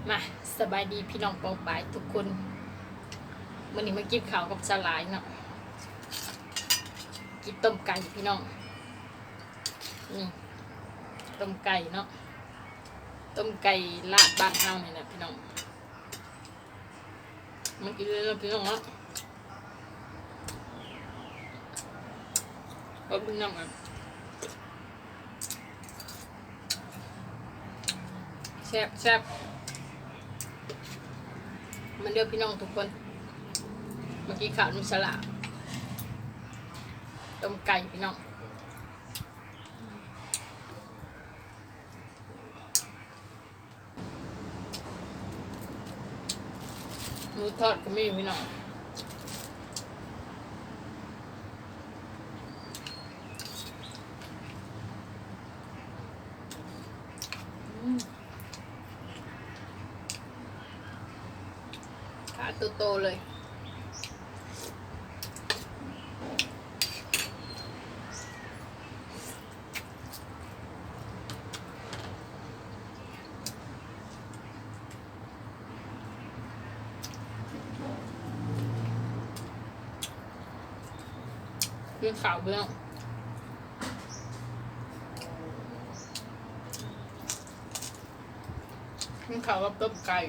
ມາ ສະບາຍດີພີ່ນ້ອງປ້ອງປາຍທຸກຄົນ. ມື້ນີ້ມາກິນເຂົ້າກັບສາຫຼ່າຍເນາະ, ກິນຕົ້ມໄກ່ພີ່ນ້ອງ. ນີ້ ຕົ້ມໄກ່ເນາະ, ຕົ້ມໄກ່ລາດບ້ານເຮົານີ້ແຫຼະພີ່ນ້ອງ. ມາກິນເລີຍເນາະພີ່ນ້ອງເນາະ. ເອົາເບິ່ງນຳກັນ. ແຊບ ແຊບ. ມາເດີພີ່ນ້ອງທຸກຄົນ, ມາກິນເຂົ້ານຳສາຫຼ່າຍ ຕົ້ມໄກ່ພີ່ນ້ອງ. ໝູທອດກໍມີພີ່ນ້ອງ. ຂາໂຕໆເລີຍ. ກິນເຂົ້າເບິ່ງ, ກິນເຂົ້າກັບຕົ້ມໄກ່.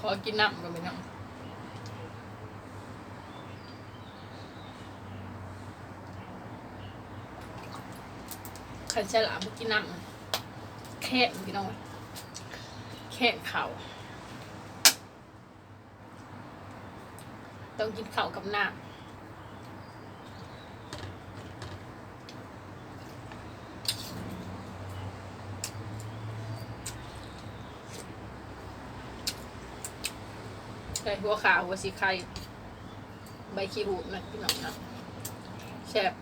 ຂໍກິນນ້ຳກ່ອນພີ່ນ້ອງ. ຄັນສາຫຼາບໍ່ກິນນ້ຳ ແຄ້ນພີ່ນ້ອງ, ແຄ້ນເຂົ້າ. ຕ້ອງກິນເຂົ້າກັບນ້ຳ. ໃສ່ຫົວຂ່າ ຫົວສີໄຄ ໃບຂີ້ຫູດນະພີ່ນ້ອງເນາະ, ແຊບ.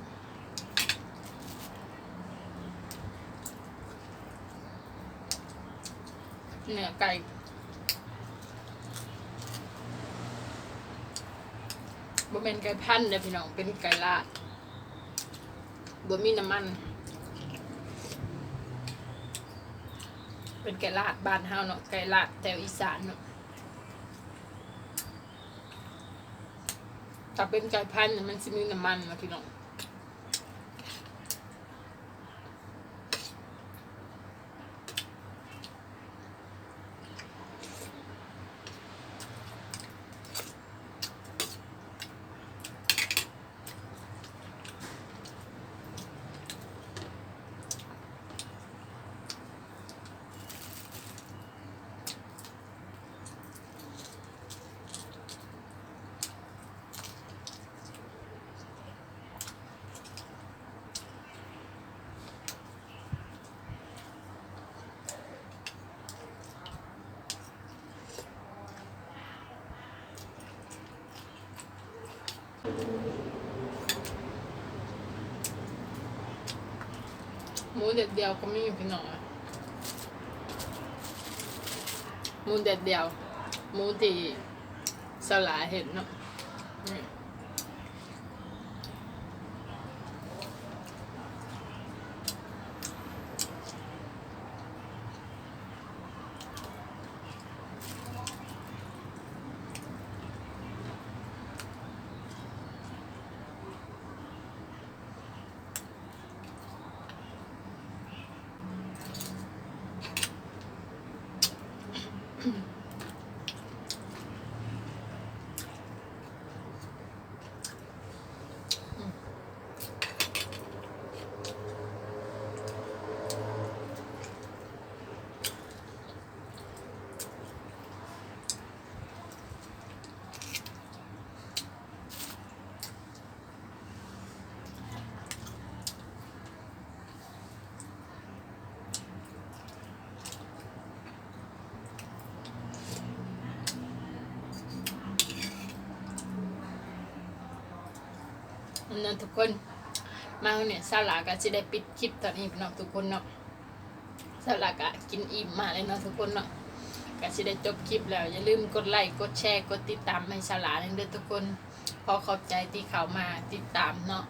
ເນື້ອໄກ່ ບໍ່ແມ່ນໄກ່ພັນເດີ້ພີ່ນ້ອງ, ເປັນໄກ່ລາດ ບໍ່ມີນ້ຳມັນ, ເປັນໄກ່ລາດບ້ານເຮົາເນາະ, ໄກ່ລາດແຖວອີສານເນາະ. ຖ້າເປັນໄກ່ພັນນີ້ ມັນຊິມີນ້ຳມັນນະພີ່ນ້ອງ. ໝູແດດດຽວກໍມີພີ່ນ້ອງ, ໝູແດດດຽວ ໝູທີ່ສາຫຼາເຮັດເນາະ. ອືມ ເນາະທຸກຄົນ. ມານີ້ສາວຫຼ້າກໍຊິໄດ້ປິດຄລິບຕອນນີ້ເນາະທຸກຄົນເນາະ. ສາວຫຼ້າກໍກິນອີ່ມມາແລ້ວເນາະທຸກຄົນເນາະ. ກໍຊິໄດ້ຈົບຄລິບແລ້ວ. ຢ່າລືມກົດໄລ ກົດແຊ ກົດຕິດຕາມໃຫ້ສາວຫຼ້າແດ່ເດີທຸກຄົນ. ຂໍຂອບໃຈທີ່ເຂົ້າມາຕິດຕາມເນາະ.